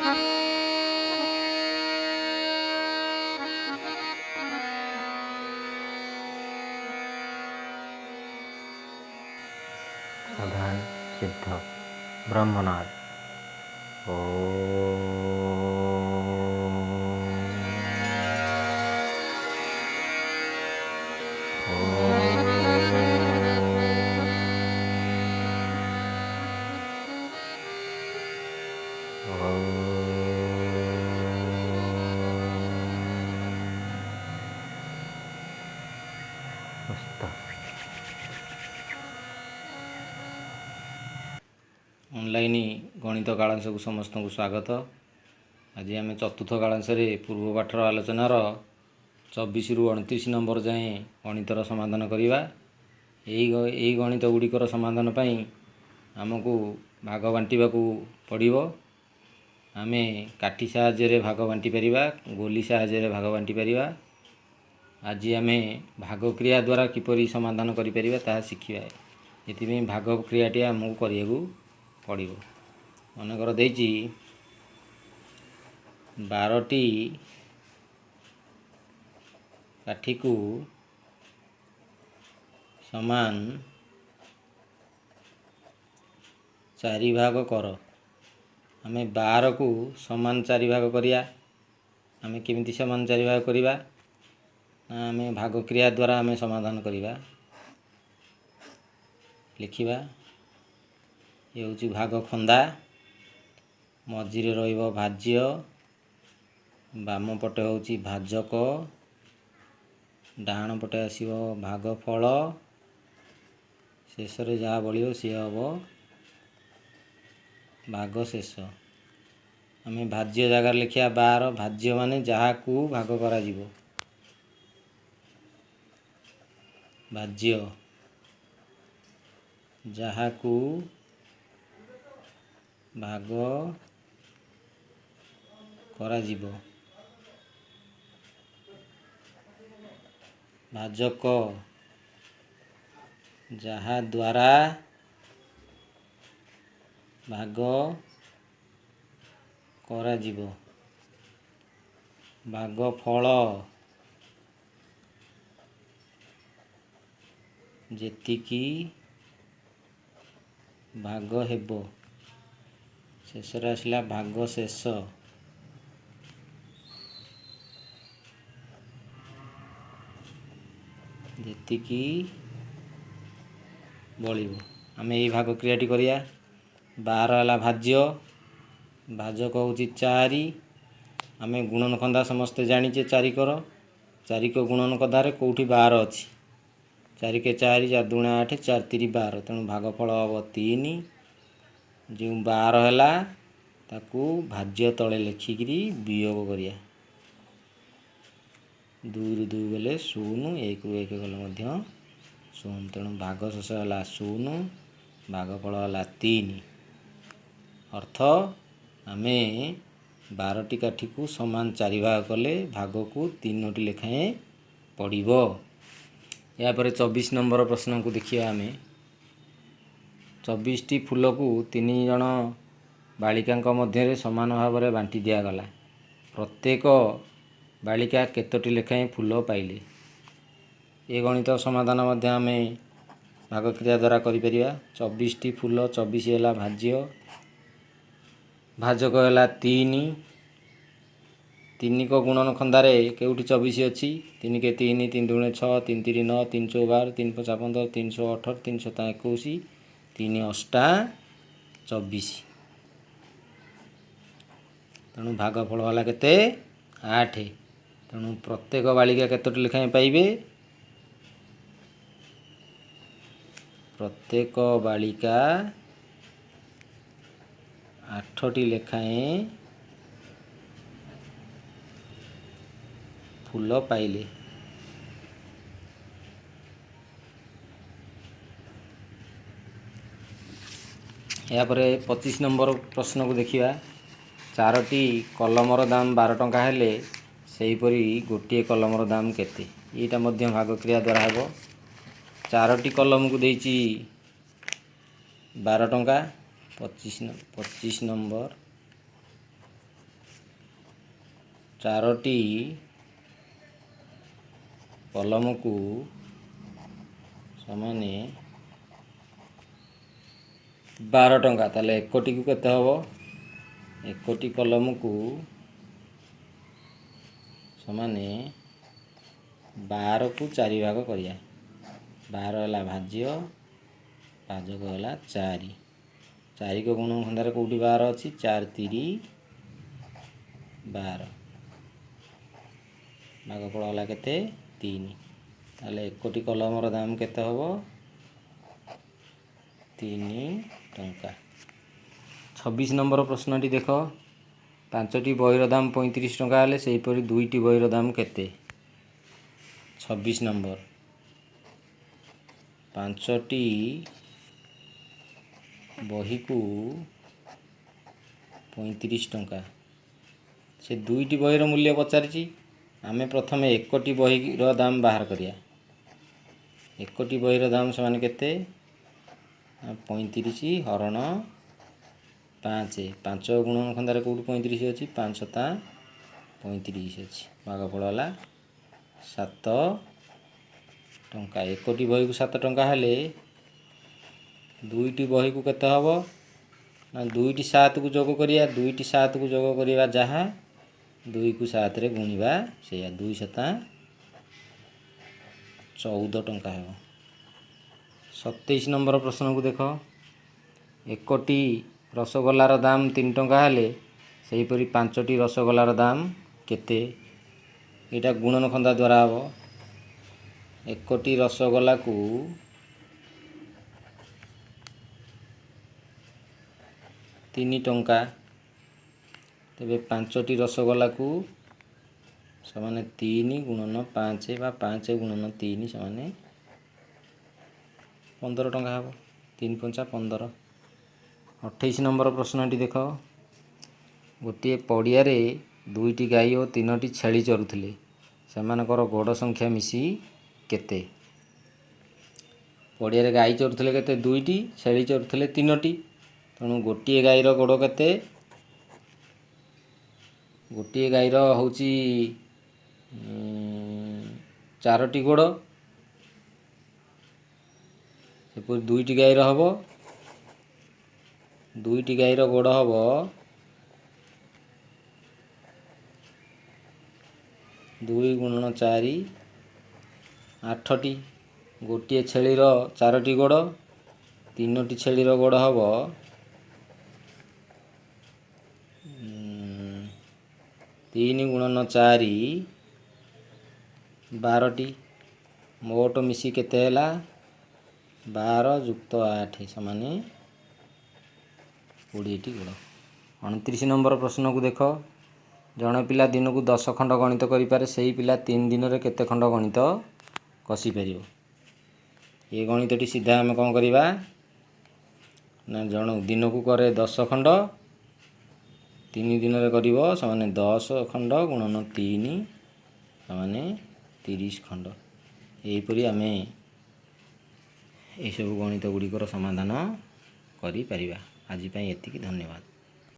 ସାବଧାନ ସିଦ୍ଧ ବ୍ରହ୍ମନାଦ। ଅନଲାଇନ୍ ଗଣିତ କାଳାଂଶକୁ ସମସ୍ତଙ୍କୁ ସ୍ୱାଗତ। ଆଜି ଆମେ ଚତୁର୍ଥ କାଳାଂଶରେ ପୂର୍ବ ପାଠର ଆଲୋଚନାର 24ରୁ 29 ନମ୍ବର ଯାଏଁ ଗଣିତର ସମାଧାନ କରିବା। ଏହି ଗଣିତ ଗୁଡ଼ିକର ସମାଧାନ ପାଇଁ ଆମକୁ ଭାଗ ବାଣ୍ଟିବାକୁ ପଡ଼ିବ। ଆମେ କାଠି ସାହାଯ୍ୟରେ ଭାଗ ବାଣ୍ଟି ପାରିବା, ଗୋଲି ସାହାଯ୍ୟରେ ଭାଗ ବାଣ୍ଟି ପାରିବା। ଆଜି ଆମେ ଭାଗ କ୍ରିୟା ଦ୍ୱାରା କିପରି ସମାଧାନ କରିପାରିବା ତାହା ଶିଖିବା। ଏଥିପାଇଁ ଭାଗ କ୍ରିୟାଟି ଆମକୁ କରିବାକୁ ପଡ଼ିବ। ମନେକର ଦେଇଛି 12ଟି କାଠିକୁ ସମାନ 4 ଭାଗ କର। ଆମେ 12କୁ ସମାନ 4 ଭାଗ କରିବା। ଆମେ କେମିତି ସମାନ 4 ଭାଗ କରିବା ନା ଆମେ ଭାଗ କ୍ରିୟା ଦ୍ୱାରା ଆମେ ସମାଧାନ କରିବା। ଲେଖିବା, ଏ ହେଉଛି ଭାଗ ଖନ୍ଦା, ମଝିରେ ରହିବ ଭାଜ୍ୟ, ବାମ ପଟେ ହେଉଛି ଭାଜକ, ଡାହାଣ ପଟେ ଆସିବ ଭାଗଫଳ, ଶେଷରେ ଯାହା ବଳିବ ସିଏ ହେବ ଭାଗ ଶେଷ। ଆମେ ଭାଜ୍ୟ ଜାଗାରେ ଲେଖିବା 12। ଭାଜ୍ୟ ମାନେ ଯାହାକୁ ଭାଗ କରାଯିବ, ଭାଜ୍ୟ ଯାହାକୁ ଭାଗ କରାଯିବ, ଭାଜକ ଯାହାଦ୍ୱାରା ଭାଗ କରାଯିବ, ଭାଗଫଳ ଯେତିକି ଭାଗ ହେବ, ଶେଷରେ ଆସିଲା ଭାଗ ଶେଷ। ଯେତିକି ବଳିବ। ଆମେ ଏଇ ଭାଗ କ୍ରିୟାଟି କରିବା। 12 ହେଲା ଭାଜ୍ୟ, ଭାଜକ ହେଉଛି 4। ଆମେ ଗୁଣନ ଖନ୍ଦା ସମସ୍ତେ ଜାଣିଛେ, ଚାରିକର ଚାରିକ ଗୁଣନ ଖନ୍ଦାରେ କେଉଁଠି 12 ଅଛି? 4 କେ 4, 4 ଦୁଣା 8, 4 ତିରି 12। ତେଣୁ ଭାଗଫଳ ହେବ 3। ଯେଉଁ 12 ହେଲା ତାକୁ ଭାଜ୍ୟ ତଳେ ଲେଖିକିରି ବିୟୋଗ କରିବା। 2ରୁ 2 ଗଲେ 0, 1ରୁ 1 ଗଲେ ମଧ୍ୟ 0। ତେଣୁ ଭାଗ ଶେଷ ହେଲା 0, ଭାଗଫଳ ହେଲା 3। ଅର୍ଥ ଆମେ 12ଟି କାଠିକୁ ସମାନ 4 ଭାଗ କଲେ ଭାଗକୁ 3ଟି ଲେଖାଏଁ ପଡ଼ିବ। ଏହାପରେ 24 ନମ୍ବର ପ୍ରଶ୍ନକୁ ଦେଖିବା। ଆମେ 24ଟି ଫୁଲକୁ 3 ଜଣ ବାଳିକାଙ୍କ ମଧ୍ୟରେ ସମାନ ଭାବରେ ବାଣ୍ଟି ଦିଆଗଲା। ପ୍ରତ୍ୟେକ ବାଳିକା କେତୋଟି ଲେଖାଏଁ ଫୁଲ ପାଇଲେ? ଏ ଗଣିତ ସମାଧାନ ମଧ୍ୟ ଆମେ ଭାଗକ୍ରିୟା ଦ୍ୱାରା କରିପାରିବା। 24ଟି ଫୁଲ, 24 ହେଲା ଭାଜ୍ୟ, ଭାଜକ ହେଲା 3। ତିନିକ ଗୁଣନ ଖନ୍ଦାରେ କେଉଁଠି 24 ଅଛି? 3 କେ 3, 3 ଦୁଣେ 6, 3 ତିରି 9, 3 ଚଉ 12, 3 ପଞ୍ଚା 15, 3 ଛଅ 18, 3 ସତା 21, 3 ଅଷ୍ଟା 24। ତେଣୁ ଭାଗଫଳ ହେଲା କେତେ? 8। ତେଣୁ ପ୍ରତ୍ୟେକ ବାଳିକା କେତୋଟି ଲେଖାଏଁ ପାଇବେ? ପ୍ରତ୍ୟେକ ବାଳିକା 8ଟି ଲେଖାଏଁ ଫୁଲ ପାଇଲେ। ଏହାପରେ 25 ନମ୍ବର ପ୍ରଶ୍ନକୁ ଦେଖିବା। 4ଟି କଲମର ଦାମ 12 ଟଙ୍କା ହେଲେ ସେହିପରି ଗୋଟିଏ କଲମର ଦାମ କେତେ? ଏଇଟା ମଧ୍ୟ ଭାଗକ୍ରିୟା ଦ୍ୱାରା ହେବ। 4ଟି କଲମକୁ ଦେଇଛି 12 ଟଙ୍କା। 25 ନମ୍ବର ଚାରୋଟି କଲମକୁ ସମାନେ 12 ଟଙ୍କା। ତାହେଲେ ଏକଟିକୁ କେତେ ହେବ? ଏକଟି କଲମକୁ ସମାନେ 12କୁ 4 ଭାଗ କରିବା। 12 ହେଲା ଭାଜ୍ୟ, ଭାଜକ ହେଲା 4। ଚାରିକ ଗୁଣ ଖନ୍ଦାରେ କେଉଁଠି 12 ଅଛି? 4 ତିରି 12। ଭାଗଫଳ ହେଲା କେତେ? 3। ତାହେଲେ ଏକଟି କଲମର ଦାମ କେତେ ହେବ? 3 ଟଙ୍କା। 26 ନମ୍ବର ପ୍ରଶ୍ନଟି ଦେଖ। 5ଟି ବହିର ଦାମ 35 ଟଙ୍କା ହେଲେ ସେହିପରି 2ଟି ବହିର ଦାମ କେତେ? 26 ନମ୍ବର, 5ଟି ବହିକୁ 35 ଟଙ୍କା। ସେ 2ଟି ବହିର ମୂଲ୍ୟ ପଚାରିଛି। ଆମେ ପ୍ରଥମେ ଏକଟି ବହିର ଦାମ ବାହାର କରିବା। ଏକଟି ବହିର ଦାମ ସେମାନେ କେତେ? 35 ହରଣ 5। 5 ଗୁଣନ ଖନ୍ଦାରେ କେଉଁଠି 35 ଅଛି? 5 ସତା 35 ଅଛି। ଭାଗଫଳ ହେଲା 7 ଟଙ୍କା। ଏକଟି ବହିକୁ 7 ଟଙ୍କା ହେଲେ 2ଟି ବହିକୁ କେତେ ହେବ? ନା 2ଟି 7କୁ ଯୋଗ କରିବା। 2ଟି 7କୁ ଯୋଗ କରିବା ଯାହା, 2କୁ 7ରେ ଗୁଣିବା ସେଇଆ। 2 ସତା 14 ଟଙ୍କା ହେବ। 27 ନମ୍ବର ପ୍ରଶ୍ନକୁ ଦେଖ। ଏକଟି ରସଗୋଲାର ଦାମ 3 ଟଙ୍କା ହେଲେ ସେହିପରି 5ଟି ରସଗୋଲାର ଦାମ କେତେ? ଏଇଟା ଗୁଣନ ଖନ୍ଦା ଦ୍ୱାରା ହେବ। ଏକଟି ରସଗୋଲାକୁ 3 ଟଙ୍କା, ତେବେ 5ଟି ରସଗୋଲାକୁ ସମାନେ 3 ଗୁଣନ 5 ବା 5 ଗୁଣନ 3 ସମାନେ 15 ଟଙ୍କା ହେବ। 3 ପଞ୍ଚା 15। 28 ନମ୍ବର ପ୍ରଶ୍ନଟି ଦେଖ। ଗୋଟିଏ ପଡ଼ିଆରେ 2ଟି ଗାଈ ଓ 3ଟି ଛେଳି ଚରୁଥିଲେ, ସେମାନଙ୍କର ଗୋଡ଼ ସଂଖ୍ୟା ମିଶି କେତେ? ପଡ଼ିଆରେ ଗାଈ ଚରୁଥିଲେ କେତେ? 2ଟି, ଛେଳି ଚରୁଥିଲେ 3ଟି। ତେଣୁ ଗୋଟିଏ ଗାଈର ଗୋଡ଼ କେତେ? ଗୋଟିଏ ଗାଈର ହେଉଛି 4ଟି ଗୋଡ଼। ସେପରି 2ଟି ଗାଈର ହେବ, 2ଟି ଗାଈର ଗୋଡ଼ ହେବ 2 ଗୁଣନ 4 8ଟି। ଗୋଟିଏ ଛେଳିର 4ଟି ଗୋଡ଼, 3ଟି ଛେଳିର ଗୋଡ଼ ହେବ 3 ଗୁଣନ 4 12ଟି। ମୋଟ ମିଶି କେତେ ହେଲା? 12 ଯୁକ୍ତ 8 ସମାନେ 20ଟି ଗୋଡ଼। 29 ନମ୍ବର ପ୍ରଶ୍ନକୁ ଦେଖ। ଜଣେ ପିଲା ଦିନକୁ 10 ଖଣ୍ଡ ଗଣିତ କରିପାରେ, ସେହି ପିଲା 3 ଦିନରେ କେତେ ଖଣ୍ଡ ଗଣିତ କଷିପାରିବ? ଏ ଗଣିତଟି ସିଧା ଆମେ କ'ଣ କରିବା ନା, ଜଣ ଦିନକୁ କରେ 10 ଖଣ୍ଡ, 3 ଦିନରେ କରିବ ସମାନେ 10 ଖଣ୍ଡ ଗୁଣନ 3 ସମାନେ 30 ଖଣ୍ଡ। ଏହିପରି ଆମେ ଏହିସବୁ ଗଣିତ ଗୁଡ଼ିକର ସମାଧାନ କରିପାରିବା। ଆଜି ପାଇଁ ଏତିକି, ଧନ୍ୟବାଦ।